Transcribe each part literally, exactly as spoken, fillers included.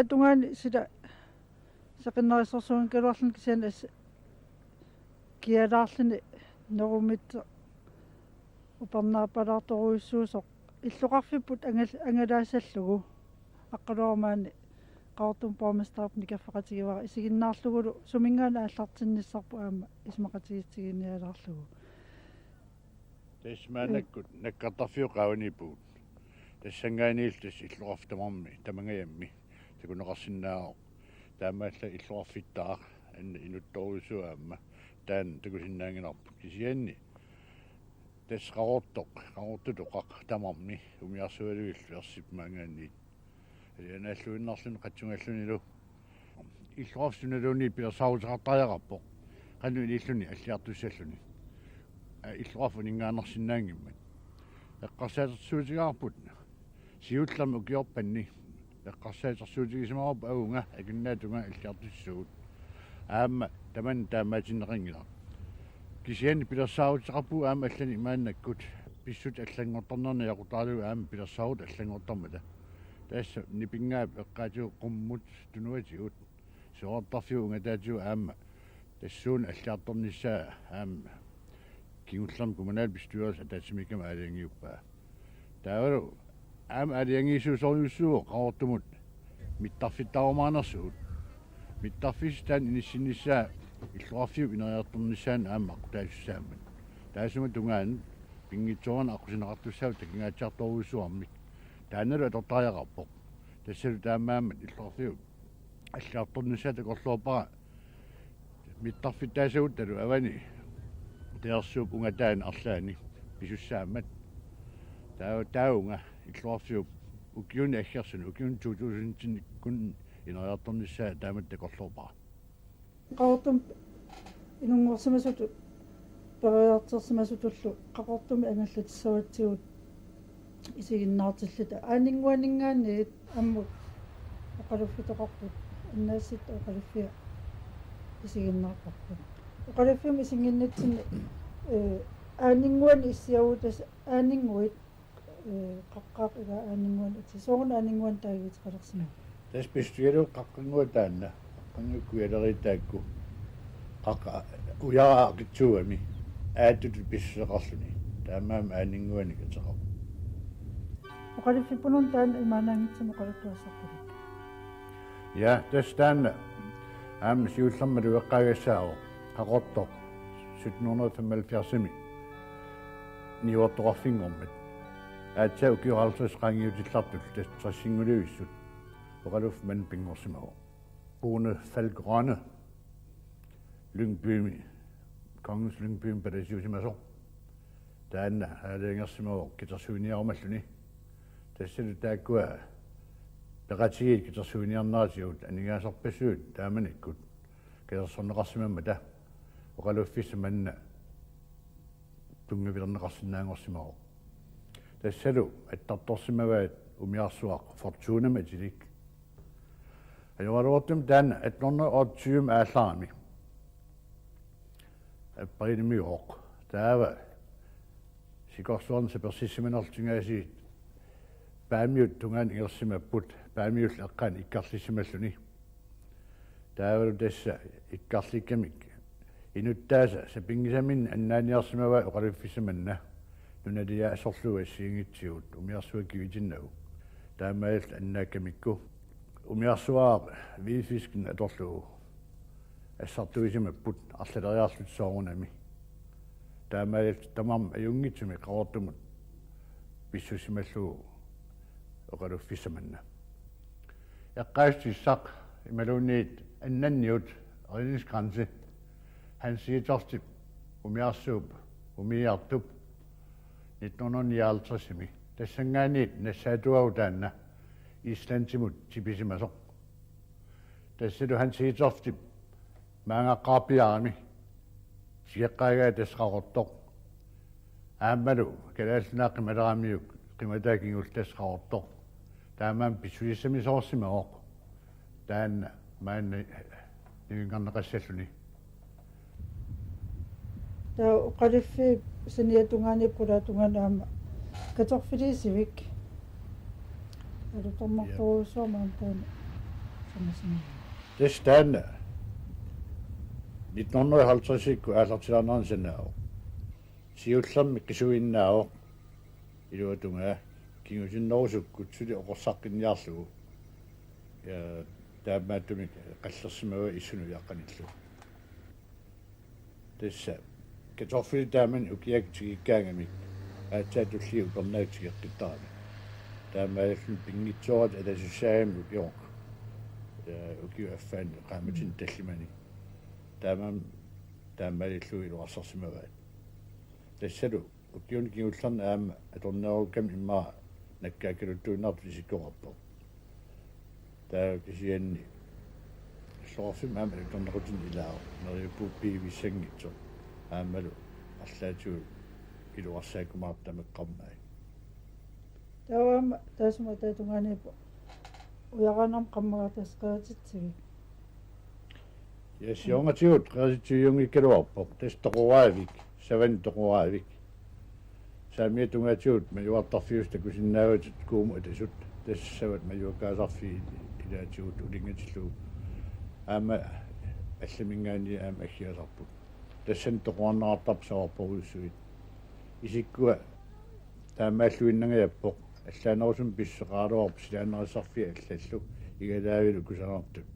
Tungaani sila seqinnarissorsuunngikkaluarluni kisianni as-, kialaarluni nerumit upernaapalaartorujussuusoq illoqarfipput angal-, angalaassallugu Aqqaluarmaani Qaqortumi borgmesterip nikerfeqatigivara isiginnaarlugulu suminngaanniit aallartinnissarput aamma isumaqatigiissutiginialaarlugu. Tassa maannakkut nakkartarfiup qaavaniippugut. Tassanngaanniillu tassa illoqarfik tamarmi tamangajammi takuneqarsinnaavoq. Taamaallaat illoqarfittaaq anna inuttorujussuaq aamma taanna takusinnaanngilarput kisianni. Tassa Qaqortoq, Qaqortutut Qaqaq tamarmi umiarsualugillu ersippaangaanniit. Alianaalluinnarluni qatsungallunilu. Illoqarfik sunaluunniit pilersaaruteqartariaqarpoq. Qanoq iliorluni alliartussalluni. Aa, illoqarfik uninngaannarsinnaanngimmat. Eqqarsaatersuutigaarput. Siullermik ukiorpanni. Eqqarsaatersuutigisimavarput avunga, akunnaatunga alliartussaagut. Aamma tamanna taamaatinneqanngilaq. Kisianni pilersaaruteqarpugut aamma allanik maannakkut. Pissutsit allanngortarnerni jaqutaalu aamma pilersaarut allanngortarmata. Tassa Nipinngaap eqqaatigut qummut tunuatigut. Siorartarfiup ungataatigut aamma. Tassuuna alliartornissaa aamma. Kingullermik kommunalbestyrelsip ataatsimiikkamik aalajangiuppaa. Taavalu aamma aalajangiisuusorujussuuvoq Qaqortumut mittarfittaarumaanersugut. Mittarfissaq taanna inissinnissaa illoqarfiup ineriartornissaanut aamma aqqutaasussaammat. Taassuma tungaanut pinngitsoorani aqqusineqartussaavoq takingaatsiartorujussuarmik. Taannalu atortariaqarpoq. Tassalu taamaammat illoqarfiup alliartornissaa takorloorpara mittarfittaassaguttalu avani Teersuup ungataani arlaanni pisussaammat. Taa-, taavunga illoqarfiup ukiuni aggersuni, ukiuni to tusindinnikkunni ineriartornissaa taamatut takorloorpara. Qaqortumi inunngorsimasutut peroriartorsimasutullu Qaqortumi angallatissagutsigu isiginnaartilluta. Aanninnguaninngaanniit ammut oqaluffitoqarput, annaassitut oqaluffia isiginnaartarput. Oqaluffimmut isinnginnitsinni, ee, aanninnguanik issiagut tassa aanninnguit, ee, Qaqqaq ilaa aanninnguanik ati-, sooruna aanninnguanik taaguuteqalersimava? Tassa pissutigalugu Qaqqannguaq taanna, Qaqqannguit Kujaleriit taakku, Qaqqaq Ujaraa Qitsuugami aattutut pissuseqarluni, taamaammat aanninnguanik ateqarpoq. Oqaluffippununa taanna imaannaanngitsumik oqaluttuassarpuluk. Ja, tassa taanna aamma siullermik malugeqqaagassaavoq, Qaqortoq sytten hundrede femoghalvfjerdsimi niuertoqarfinngormat. Aatsaat ukiut halvtreds qaangiutillartut tassa tressinngulivisut oqaluffik manna pinngorsimavoq. Rune Falk Rønne Lyngbymi, Kongens Lyngbymi palaciusimasoq. Taanna aalajangersimavoq katersuiniarumalluni. Tassalu taakkua peqatigiit katersuiniarneratigut aningaasarpassuit taamanikkut katersorneqarsimammata oqaluffissaq manna tunngavilerneqarsinnaanngorsimavoq. Tassalu attartorsimavaat umiarsuaq Fortunamik atilik. Ajoraluartumik taanna atten hundrede og tyve aallarami aprilimiigooq. Taava sikorsuarnik sapersissimanerlutik aasiit Paamiut tungaanut ingersimapput, Paamiullu eqqaani ikkarlissimalluni. Taavalu tassa ikkarlikkamik inuttaasa sapinngisaminnik annaaniarsimavaat oqaluffissaq manna nunaliaasorlugu assigiinngitsugut umiarsuaq kivitinnagu. Taamaalilluta annaakkamikku umiarsuaraq hvidfisken atorlugu assartuisimapput arlaleriarlutik soorunami. Taamaalilluta tamarmik ajunngitsumik Qaqortumut pissusimallugu oqaluffissaq manna. Eqqaasitsissaq imaluunniit annanniut redningskrans Hans Hedtoftiup umiarsuup umiiartup nitten hundrede nioghalvtredsimi. Tassanngaanniit nassaatuaavoq taanna Islandimut tipisimasoq. Tassalu Hans Hedtoftip maangaqqaarpiarami sigeqqaagaa tassa Qaqortoq. Aammalu Kalaallit Nunaat qimaleramiuk qimataa kingulleq tassa Qaqortoq. Taamaammat pissusissamisoorsimavoq. Taanna maanna nivinngarneqassalluni. Taava oqaluffiup saniatungaani pulaatungaani aamma katerfiliisivik. Alutornartorujussuarmik aamma taanna. Tassa taanna nitten hundrede og halvtreds-ikkut aallartilaarnerani sanaavoq. Siullermik qisuinnaavoq iluatungaa kingusinnerusukkut suli oqorsaqqinniarlugu. Ja taamaattumik qallersimavaa issunut ujaqqanillu. Tassa kartoffelit taamani ukiakkut tikikkaangamik aatsaat tulliit upernaaq tikeqqittarami. Taamaalilluni pinngitsooratik atasussaagami ukioq, ja, ukiup affaani qaammatini tallimani. Taamaammat taamaalillugu iluarsarsimavaat. Tassalu ukiuni kingullerni aamma atornerukkami immaqa nakkaakkaluttuinnartut isikkoqarpoq. Taava kisianni illoqarfimmi aamma atornequtini ilaavoq, neriuppugut piivissanngitsoq aammalu arlaatigut iluarsaakkumaartut tamakkermai. Taava aamma taassuma ataatungaaniippoq ujaraannarmik qammagaartassaqaatitsigit. Ja, siornatigut qerititsuiunngikkaluarpoq, tassa Toqoraavik, savanni Toqoraavik. Saamiata tungaatigut majuartarfiusut takusinnaavatit Kuumut atasut, tassa savat majuakkaasarfiit ilaatigut ulinngatillugu. Aamma allaminngaanniit aamma aggiasarput. Tassani toqorarneqartarput savarpassuit. Isikkua taamaalluinnangajappoq, allaanerusumik pissuseqaraluarpoq silaannarissarfiit allallu igalaavilu kusanartut.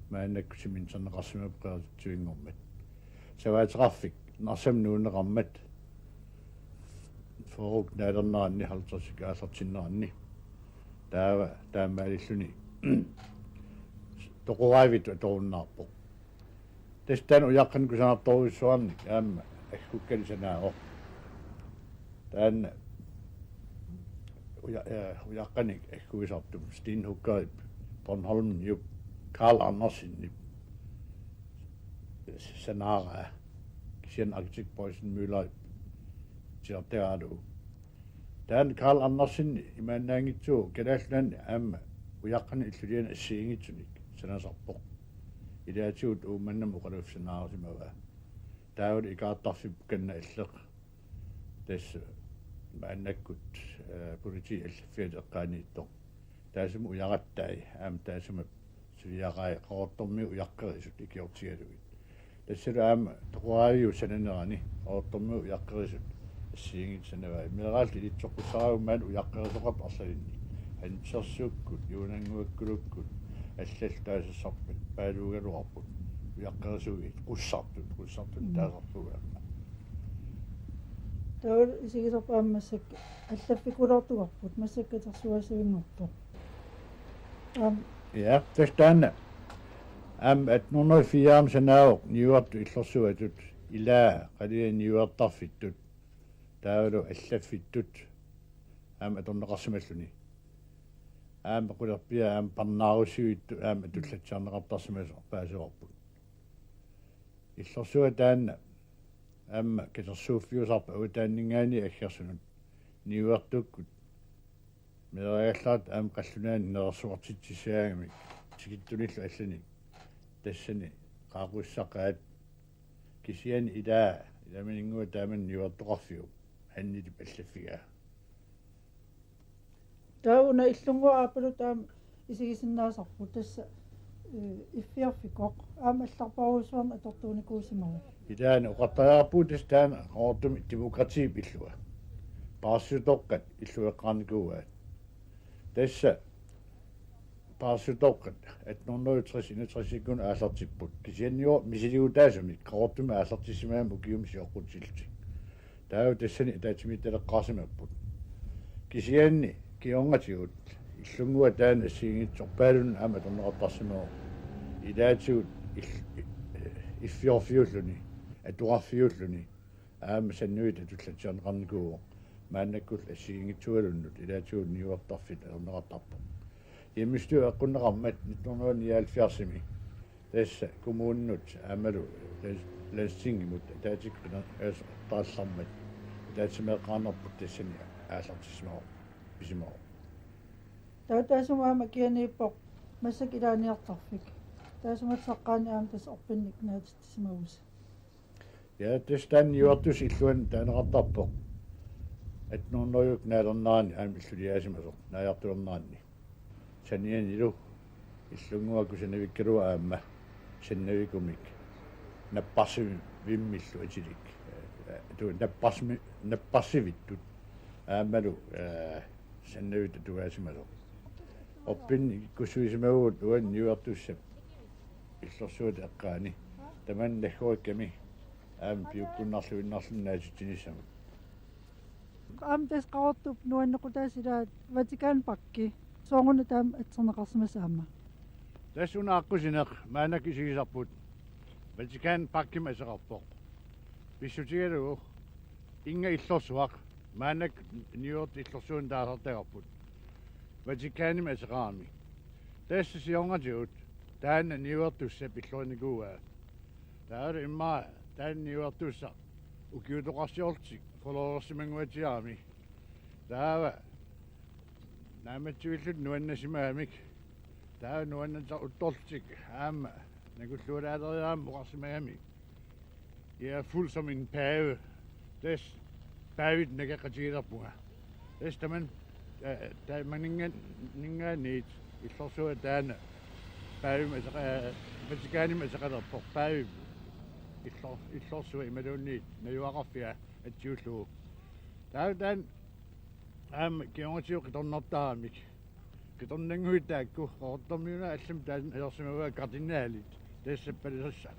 Maannakkut siminterneqarsimapput qerititsuinngormat. Savaateqarfik Narsami nuunneqarmat, fyrreruk naalerneranni, halvtredsikkut aallartinneranni. Taava taamaalilluni Toqoraavitut atorunnaarpoq. Tassa taanna ujaqqanik kusanartorujussuarnik aamma aggukkali sanaavoq. Taanna uja-, eh, ujaqqanik agguisartup stenhuggerip Bornholmiup Carl Andersenip sanaaraa, kisianni arkitekt Boysen Møllerip titartagaalu. Taanna Carl Andersen imaannaanngitsuuvoq Kalaallit Nunaanni aamma ujaqqanik illulianik assigiinngitsunik sanasarpoq. Ilaatigut Uummannamut oqaluffik sanaarusimavaa. Taavalu ikaartarfipput Kanna Alleq. Tassa maannakkut, eh, politiit allaffiata eqqaaniittoq. Taassuma ujarattai aamma taassuma suliarai Qaqortormiut ujaqqerisut ikiortigalugit. Tassalu aamma Toqoraaviup sananerani Qaqortormiut ujaqqerisut assigiinngitsut sanavai. Meeraallutik ilitsoqqussaravut maani ujaqqerisoqartut arlalinnik. Hansersukkut, Juunannguakkulukkut, allallu taasassarput paaluugaluarput. Ujaqqerisuit qussartut, qussartut Mm. taasarpugut aamma. Taava isigisarput aamma massakkut allaffikuloortugarput, massakkut katersugaasivinngorpoq. Aamma. Ja, tassa taanna. Aamma atten hundrede og fire aamma sanaavoq niuertut illorsuatut, ilaa qaliani niuertarfittut, taavalu allaffittut, aamma atorneqarsimalluni. Aamma qulerpiaa aamma parnaarussivittut aamma atullatsiarneqartarsimasoq paasivarput. Illorsuaq taanna aamma katersuuffiusarpoq avataaninngaanniit aggersunut niuertukkut. Meeraagallartut aamma qallunaanut nerersuartitsissagaangamik tikittunillu allanik tassani qaaqussaqaat, kisianni ilaa, ilamininngua taamani niuertoqarfiup Hannitip allaffigaa. Taava una illunnguaq aappalu taama isigisinnaasarput tassa, eh, iffiorfikoq aamma allarparujussuarnik atortuunikuusimavoq. Ilaanni oqartariaqarpugut tassa taanna Qaqortumi demokratiip illua. Paarlaassutoqqat illueqqaarnikuuaat. Tassa paarlaassutoqqat atten hundrede og tres enogtres-ikkut aallartipput. Kisianni misiliutaasumik Qaqortumi aallartissimagami ukiumi sioqqutsillutik. Taava tassani ataatsimiititaleqqaarsimapput. Kisianni kingornatigut illunnguaq taanna assigiinngitsorpaalunnik aamma atorneqartarsimavoq. Ilaatigut ill-, iffiorfiulluni, atuarfiulluni, aamma sannuit atullatsiarneqarnikuuvoq. Maannakkullu assigiinngitsualunnut ilaatigut niuertarfik atorneqartarpoq. Hjemmestyre eqqunneqarmat nitten hundrede og nioghalvfjerds-imi tassa kommuninut aammalu lands-, landstingimut ataatsikkut qinaa-, aas-, taallarmat ataatsimeeqqaarnerput tassani aallartissimavoq, pisimavoq. Taava taassuma aamma kianiippoq massakkut ilaaniartarfik. Taassuma saqqaani aamma tassa orpinnik naatitsisimavusi. Ja, tassa taanna niuertussaq illuanni taaneqartarpoq atten hundrede naalernerani aamma illuliaasimasoq naajartulerneranni. Sanianilu Illunnguaq kusanavikkaluaq aamma sannavikumik napparsivimmillu atilik. Tuu napparsimi-, napparsivittut aammalu, eh, sannavit atugaasimasoq. Orpinni ikkussuisimavugut uani niuertussap illorsuata eqqaani. Tamanna naggorikkami aamma piukkunnarluinnarluni naatitsinissamut. Aamma tassa Qaqortup nuannequtaasa ilaat Vatikanparki. Sooruna taama atserneqarsimasoq aamma? Tassa una aqqusineq maannakkut isigisarput Vatikanparkimik ateqarpoq. Pissutigalugu inga illorsuaq maannakkut niuertut illorsuanut taasartagarput Vatikanimik ateqarami. Tassa siornatigut taanna niuertussap illornikuuaa. Taava immaqa taanna niuertussaq ukiutoqarsiorlutik fyrreersimanguatsiarami. Taava naammassivillutik nuannasimagamik. Taava nuannaaruttorlutik aamma nakullualaaleriarami oqarsimagamik: Jeg er fuld som en pave. Tassa paavitut nakeqatigilerpunga. Tassa tamanna, eh, taamaninngaanniit illorsuaq taanna paavimik ateqa-, eh, Vatikanimik ateqalerpoq, paavip illor-, illorsuaq imaluunniit najugaqarfia atsiullugu. Taava taanna aamma kingornatigut qitornartaramik. Qitornannguit taakku Qaqortormiuna allamik taanna ajorsimavaat kardinalit, tassa palasissa-,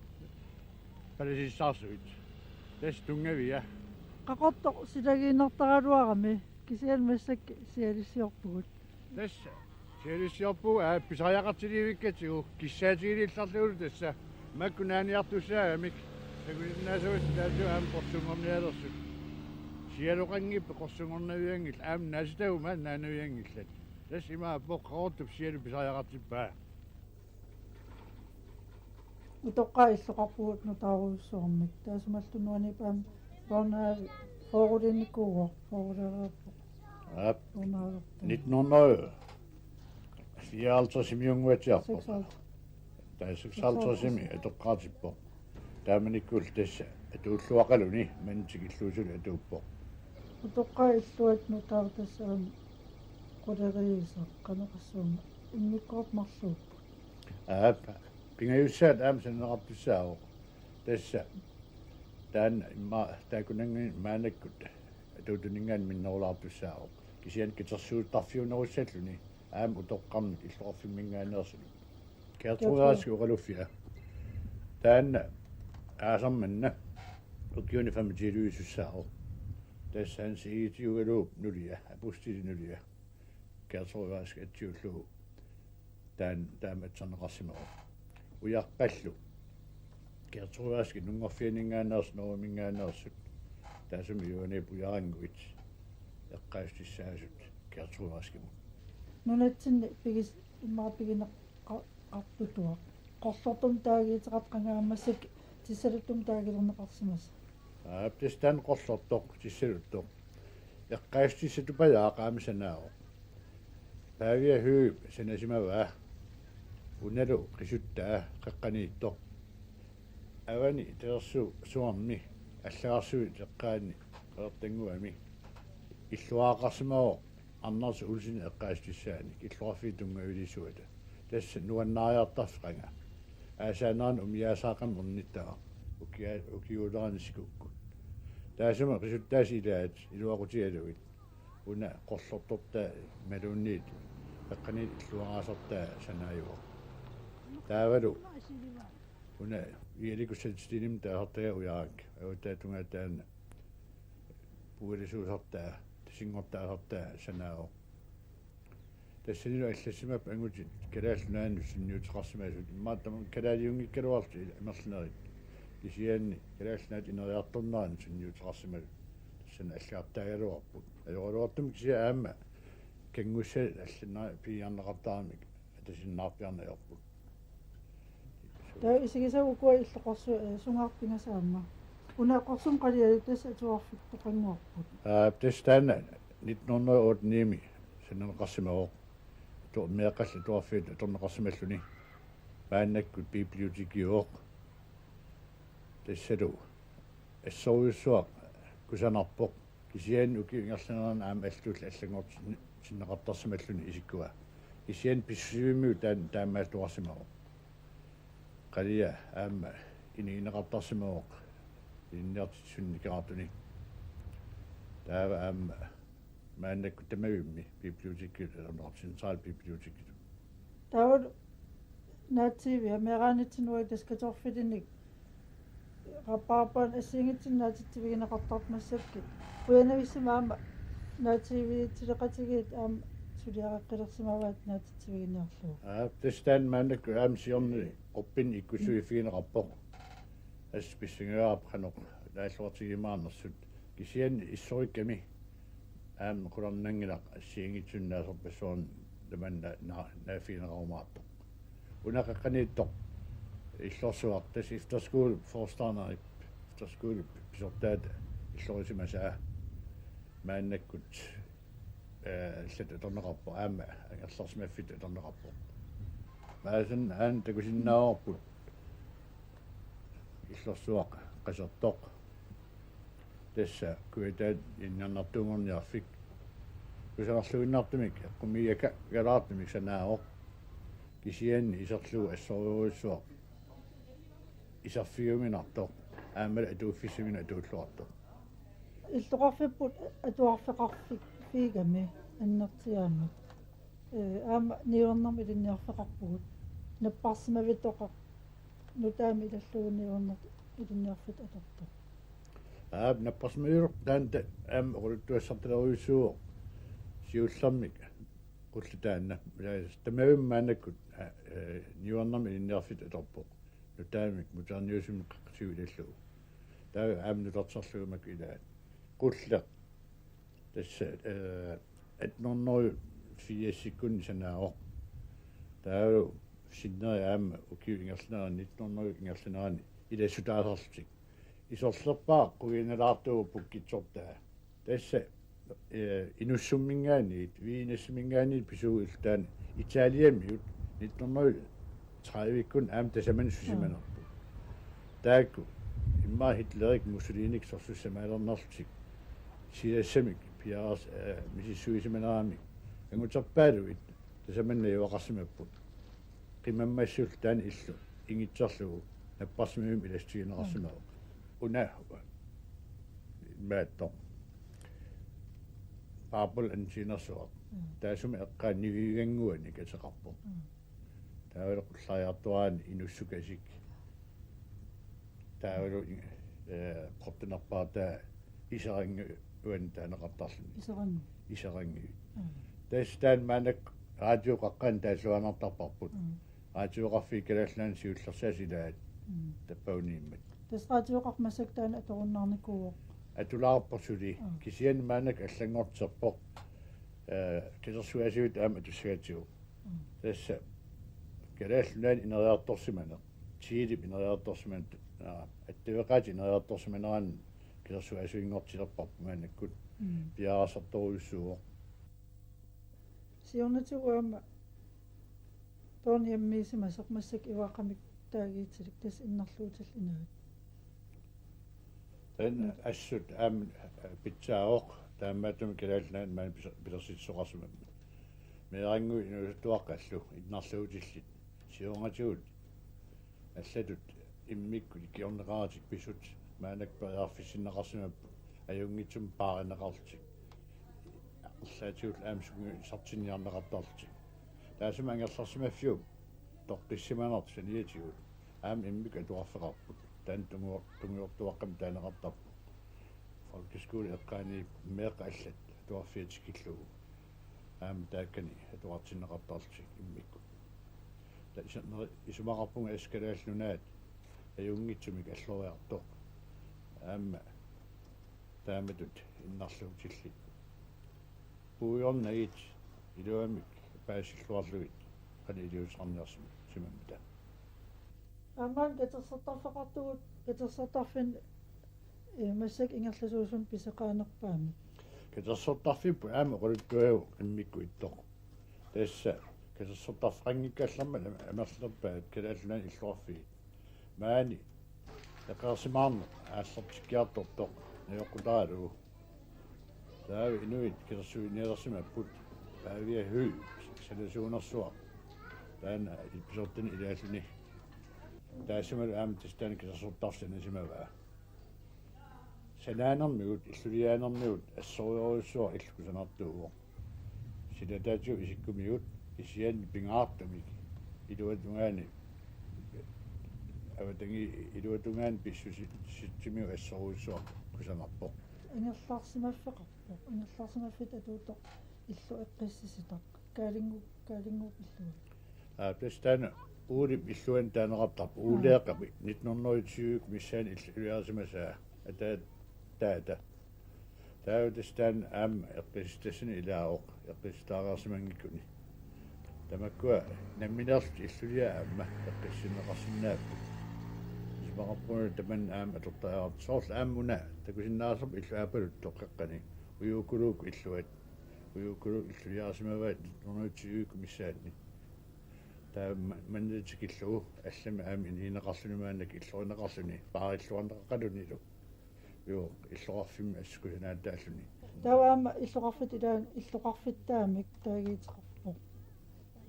palasissaarsuit. Tassa tunngavia. Qaqortoq silagiinnartaraluarami, kisianni massakkut sialissiorpugut. Tassa sialissiorpugut, aa, pisariaqartilivikkatsigu, kissaatigilillarlugulu tassa makku naaniartussaagamik. Takusinnaasavassi taassumalu aamma qorsunngornialersut. Sialoqanngippat qorsunngornavianngillat, aamma naatitagut maani naanavianngillat. Tassa imaappoq Qaqortup sialu pisariaqartippaa. Utoqqaat illoqarpugut nutaarujussuarmik. Taassumalu nuanniippoq aamma børnehave fyrrelinnikuuvoq, fyrrelilereerpoq. Aap. Børnehaveertaa. Nitten hundrede fireoghalvtredsimiunnguatsiarpoq. Seksoghalvtreds. Taava seksoghalvtredsimi atoqqaartippoq. Taamanikkullu tassa atuulluaqaluni manna tikillugu suli atuuppoq. Utoqqaat illuat nutaartassaanik quleriisoq qanoq oqassuunga, immikkoortut marluupput. Aap, pingajussaat aamma sananeqartussaavoq. Tassa taanna immaqa taakkunannga maannakkut atuuttuninngaanniit minnerulaartussaavoq. Kisianni katersuuttarfiunerussalluni aamma utoqqarnut illoqarfimminngaanneersunut. Gertrud Rask oqaluffia. Taanna aasaq manna ukiuni femogtyvesussaavoq. Tassa Hans Egede Jugaluup nulia, Apustilip nulia. Gertrud Rask atsiullugu taanna taama atserneqarsimavoq. Ujarpallu Gertrud Raskip nunngorfianinngaanneersut, Norgeminngaanneersut, taassuma Juanip Ujarannguit eqqaavissutissaasut Gertrud Raskimut. Nunatsinni pigis-, immaqa pigineqartutuaq. Qorlortumik taagiiteqartoq qanga aamma massakkut tissaluttumik taagilerneqarsimasoq. Aap, tassa taanna qorlortoq, tissaluttoq. Eqqaavissutissatut pajaaq aamma sanaavoq. Pavia Høegh sanasimavaa. Unalu qisuttaa qeqqaniittoq. Avani tasersuarmi allagarsuit eqqaanni Qeqertannguami illuaraqarsimavoq Anders Olsen eqqaavissutissaanik, illoqarfiit tunngavilissuata. Tassa nuannaariartarfik qanga. Aasaanerani umiaasaaqqamik ornittagaq. Ukia-, ukiuulerani sikukkut. Taassuma qisuttaasa ilaat iluaqutigalugit. Una qorlortortaa imaluunniit qeqqaniittoq illuaraasartaa sanaajuvoq. Taavalu una Ialiku Satilinimmik taasartagaa Ujarak. Avataatungaa taanna puialisuusartaa, tasinngortaasartaa sanaavoq. Tassanilu allassimappat angutit Kalaallit Nunaannut sunniuteqarsimasut. Immaqa tamanna kalaaliunngikkaluarlutik amerlanerit. Kisianni Kalaallit Nunaat ineriartornerani sunniuteqarsimasut. Tassani allagartaagaluarput. Ajoraluartumik kisianni aamma kanngussat allanneqar-, piiarneqartaramik atasinnaarpiarneq ajorput. Taava isigisavut ukua illoqarsuit, eh, sungaarput pingasut aamma? Una Qorsumik Qalialik tassa atuarfittoqannguarput. Aa, tassa taanna nitten hundrede og otte-mi sananeqarsimavoq. Atu-, meeqqallu atuarfiit atorneqarsimalluni. Maannakkut bibliotekiuvoq. Tassalu assorujussuaq kusanarpoq. Kisianni ukiup ingerlanerani aamma allatulli allanngortinneqartarsimalluni isikkua. Kisianni pissusivimmiut taan-, taamaattuarsimavoq. Qalia aamma inigineqartarsimavoq ilinniartitsisut nikerartunik. Taava aamma maannakkut tamavimmi bibliotekki, aamma centralbibliotekki. Taava naatsiivi meeraanitsinnua taskatorfilinnik qapaapaan assigiinngitsunik naatitsivigineqartarput massakkut. Qujanavissumik aamma naatsiivitsileqatigiit aamma suliareqqilersimavaat naatitsiviginiarlugu. Aa, tassa taanna maannakkut aamma siorna quppinni ikkussuiffigineqarpoq. Assut pissangajaarput qanoq naalluartigiumaarnersut. Kisianni issuerikkami aamma qularnanngilaq assigiinngitsunik naasorpassuarnik tamanna na-, naaffigineqarumaartoq. Una qeqqaniittoq illorsuaq tassa efterskole, forstanderip efterskole pisortaata illorisimasaa maannakkut, eh, allatut atorneqarpoq, aamma angerlarsimaffittut atorneqarpoq. Maanna aamma takusinnaavarput illorsuaq qasertoq. Tassa kujataani ilinniarnartuunngorniarfik. Kusanarluinnartumik eqqumiigakalaartumik sanaavoq. Kisianni iserlugu assorujussuaq iserfigiuminartoq aammalu atuiffissaminut atuulluartoq. Illoqarfipput atuarfeqarfik-, fiigami annertuumik. Ee, aamma niuernermik ilinniarfeqarpugut. Napparsimavittoqaq nutaamik ilallugu niuerneq ilinniarfittut atortoq. Aap, napparsimaviuvoq taanna ta-, aamma oqaluttuassartalerujussuuvoq siullermik qulleq taanna. Ee, tamavimmi maannakkut, aa, ee, niuernermik ilinniarfittut atorpoq. Nutaamik moderniusumik qaqqasigut ilallugu. Taava aamma nutarterlugu makku ilaat. Qulleq. Tassa, eh, atten hundrede firsikkunni sanaavoq. Taava sinneri aamma ukiut ingerlaneranni, nitten hundrede ingerlaneranni ilassutaasarlutik. Isorlerpaaq qujanalaartuuvoq pukkitsortaa. Tassa, eh, Inussumminngaanniit, Wienerminngaanniit pisuup illup taanna Italiamiut nitten hundrede tredivekkut aamma tasamanna susimanerput. Taakku immaqa Hitlerik Mussolinikkut sorsussamaalernerlutik silassamik piareers-, eh, misissuisimaneramik anguterpaaluit tasamanna najugaqarsimapput. Qimammassullu taanna illu ingitserlugu napparsimavimmik ilassutigineqarsimavoq. Una imaattoq Paapul antiinersuaq. Mm. Taassuma eqqaani Niviugannguanik ateqarpoq. Mm. Taavalu qullariartoraanni Inussukasik. Taavalu, eh, portunerpaartaa Iserannguanik taaneqartarluni. Iserannguit. Iserannguit. Mm. Tassa taanna maannakkut raatiup qaqqani taalluaannartarparput. Mm. Raatiup qaffii Kalaallit Nunaanni siullersaasut ilaat. Mm. Tappavaniimmat. Tassa raatiup qaffaq massakkut taanna atorunnaarnikuuvoq. Atulaarpoq suli. Mm. Kisianni maannakkut allanngortiterpoq. Eh, katersugaasivittut aamma atussagatsigu. Mm. Tassa Kalaallit Nunaanni ineriartorsimaneq, Chilep ineriartorsimaneq, aa, attaveqaatit ineriartorsimaneranni katersugaasivinngortilerparput maannakkut. Mm. Piareersartorujussuuvoq. Siornatigut aamma Bornholmimiissimasaq massakkut Ivaqqamik taagiitilik, tassa innarluutillit inaat. Taanna assut aamma pitsaavoq, taamaattumik Kalaallit Nunaanni maani pis-, pilersitsisoqarsimammat. Meerannguit inuusuttuaqqallu innarluutillit. Siornatigut allatut immikkut ikiorneqaratik pisut maannakkut periarfissinneqarsimapput ajunngitsumik paarineqarlutik. Arlaatigut aamma sungiusartinniarneqartarlutik. Taassuma angerlarsimaffiup toqqissimanertut saniatigut aamma immikkut atuarfeqarput. Taanna tunguor-, tungujortuaqqamik taaneqartarpoq. Folkeskole eqqaani meeqqat allat atuarfiat tikillugu. Aamma taakkani atuartinneqartarlutik immikkut. Taava isumaqarpunga assut Kalaallit Nunaat ajunngitsumik alloriartoq. Aamma taamatut innarluutillit puigornagit iluamik paasilluarlugit qanoq iliuuseqarniarsimammata. Aamma katersortarfeqartugut, katersortarfinni, eh, massakkut ingerlasuusunut pisoqarnerpaamik. Katersortarfipput aamma oqaluttuajuvoq immikkut ittoq. Tassa katersortarfeqanngikkallarmat am-, amerlanerpaat Kalaallit Nunaanni illoqarfiit. Maani eqeersimaarneq aallartikkiartortoq najoqqutaralugu. Taava inuit katersuinialersimapput Pavia Høegh Sanasuunersuaq taanna pisortani ilaalluni. Taassumalu aamma tassa taanna kisersortarfik sanasimavaa. Sanaanermigut, illuliaanermigut assorujussuaq illup kusanartuuvoq. Sila taatigut isikkumigut kisianni pingaartumik iluatungaani, avatangiisit iluatungaani pissusissutimigut assorujussuaq kusanarpoq. Ingerlaarsimaffeqarpoq. Ingerlaarsimaffiit atuuttoq illu eqqissisitarpoq. Kaalingu-, Kaalinguup illuani. Aa, tassa taanna Uulip illuani taaneqartarpoq. Aa. Uuleeqqap nitten hundrede og tyve missaani illuliarisimasaa. Ataataata. Taava tassa taanna aamma eqqissitassani ilaavoq, eqqissitaareersimanngikkuni. Tamakkua nammineerlutik illuliat aamma eqqissinneqarsinnaapput. Isumaqarpunga tamanna aamma atortariaqartoq. Soorlu aamma una takusinnaavarput illup aappaluttoq qeqqani. Ujuukuluup illuat. Ujuukuluup illuliarisimavaat nitten hundrede og tyve missaanni. Taava ma-, manna tikillugu allamik aamma inuuneqarluni maannakkut illorineqarluni, paarilluarneqaqalunilu. Joo, illoqarfimmi assut kusanaataalluni. Taava aamma illoqarfiit ilaanni illoqarfittaamik taagiiteqarpoq.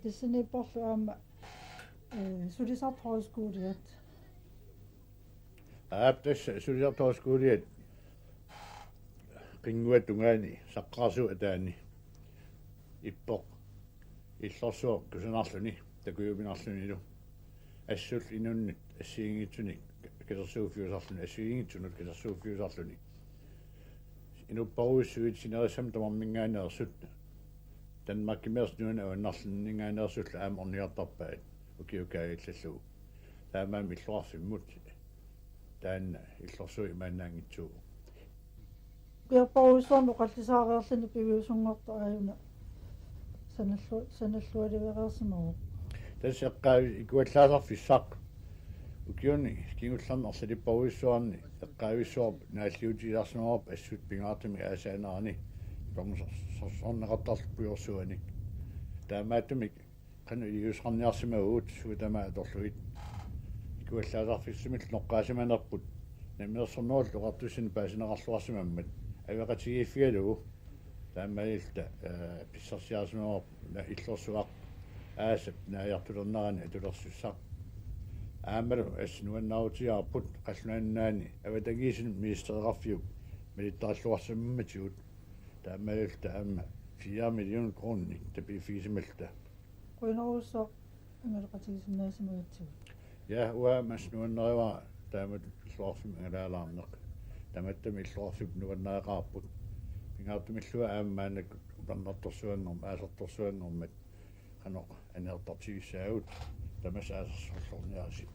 Tassaniipporlu aamma, eh, Sulisartut Højskoliat. Aap, tassa Sulisartut Højskoliat qinnguata tungaani saqqarsuup ataani ippoq. Illorsuaq kusanarluni takujuminarlunilu. Assullu inunnut assigiinngitsunik katersuuffiusarluni, assigiinngitsunut katersuuffiusarluni. Inuppassuit sinerissami tamarminngaanneersut Danmarkimiittut nunatta avannarluninngaanneersullu aamma ornigartarpaat ukiup kaajallallugu. Taamaammat illoqarfimmut taanna illorsuaq imaannaanngitsuuvoq. Ukiorpassuarni oqallisaareerluni piviusunngortoq aajuna sanallu-, sanallualivereersimavoq. Tassa eqqaavi-, ikuallaasarfissaq. Ukiuni kingullerni arlalippassuarni eqqaavissuarput naalliutigisarsimavarput assut pingaartumik aasaanerani sponsorsorneqartarluni pujorsuanik. Taamaattumik qanoq iliuuseqarniarsimavugut suut tamaat atorlugit. Ikuallaasarfissamillu noqqaasimanerput namminersornerullutik oqartussannik paasineqarluarsimammat ajoqatigiiffigalugu. Taamaalilluta, eh, pissarsiarisimavarput una illorsuaq aasap naajartulernerani atulersussaq. Aammalu assut nuannaarutigaarput qallunaat nunaanni avatangiisinut ministereqarfiup malittarluarsimammatigut. Taamaalilluta aamma fire million kroner tapiiffigisimalluta. Qujanarujussuaq angalaqatigisinnaasimagatsigit. Ja, uanga aamma assut nuannerivara taamatut illoqarfimmut angalaalaarneq. Tamattami illoqarfiup nuannareqaarput. Pingaartumilluunniit aamma maannakkut upernartorsuanngormat, aasartorsuanngormat qanoq aneertartigissaagut, tamassi aasarsorluarniaritsi.